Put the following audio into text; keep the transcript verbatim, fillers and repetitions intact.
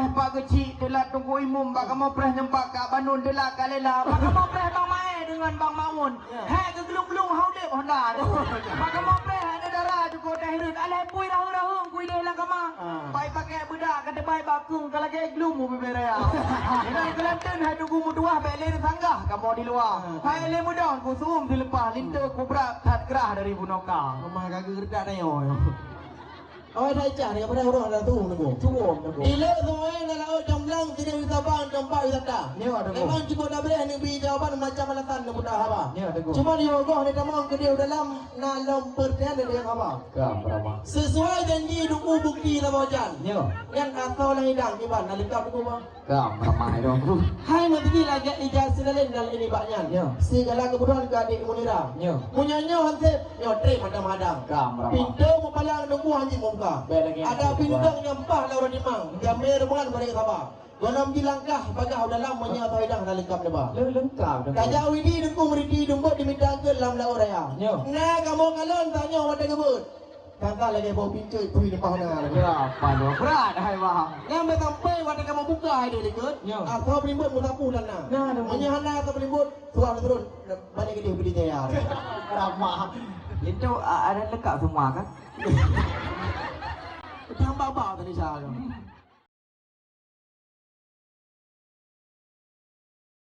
Pak Geuchik teulat Teungku Imum, bak kamoe preh nyoe Pak Kak Banun teulat Kak Lela, bak kamoe preh Bang Mae deungon Bang Maun. Ya. Hai geuglung-glung ha udeb Honda tu. Bak kamoe preh ada dara cukup teh rut. Alah pui rahu-rahu kui deh lam kama. Ah. Pai pakai bedak ka tebai bakung ka lagèe glum u bibèe raya. Inan keulanteun hai Teungku meutuah bèk lé neusanggah kamoe di luwa. Ah. Hai lé meudong ku suum sileupah linto ku brat that grah dari bunoe ka. Mama ka geuredak na yo. Awai that cah ni, pada urang dah tuum nunggu. Tuum nunggu. Ilek sungai na laôt Jomblang, sideh wisata, tempat wisata. Nyoe, Teungku. Memang cukup dah boleh neubi jawaban macam alasan neupeugah haba. Nyoe, Teungku. Cuma di Ogoh ni tamong keudeh dalam na lom pertian dari haba. Ka, berapa? Sesuai janji Teungku bukti saboh jan. Nyoe. Nyan asoe lam idang iban na leungkap Teungku, bang. Ka, ramai dong. Hai meuteugi lagèe ija sinalén dan ini bak nyan. Ya. Sigala kebutuhan keu adék Munira. Ya. Meunyoe nyoe hansép, nyoe trép mata mahadang. Ka, ramai. Pintoe mupalang nunggu hanjeuet mubuka. Baik lagi. Ada bintang nyang paih lawan dimang. Jamé rumohan bari saba. Gohlom jilangkah bagah u dalam meunyoe teuidang na leungkab neuba. Le-, leungkab dah. Tajak Widi Teungku Meuriti dumbot dimita keue lam laôt raya. Ya. Na kamoe kalon tanyoe watèe geubeuet. Tangka lagèe boh pincéuk pui leupah na lagèe. Berapa tu? Berat hai bang. Nyang beusampai watèe kamoe buka hai deh likot. Nyo. Asoe peulimbot meusapu dan na. Nah, dah. Meunyoe hana asoe peulimbot, suah leuturot balik keudeh beli jaya. Ramah. Itu a-, ada lekat semua kan? Tambah bau tadi saya.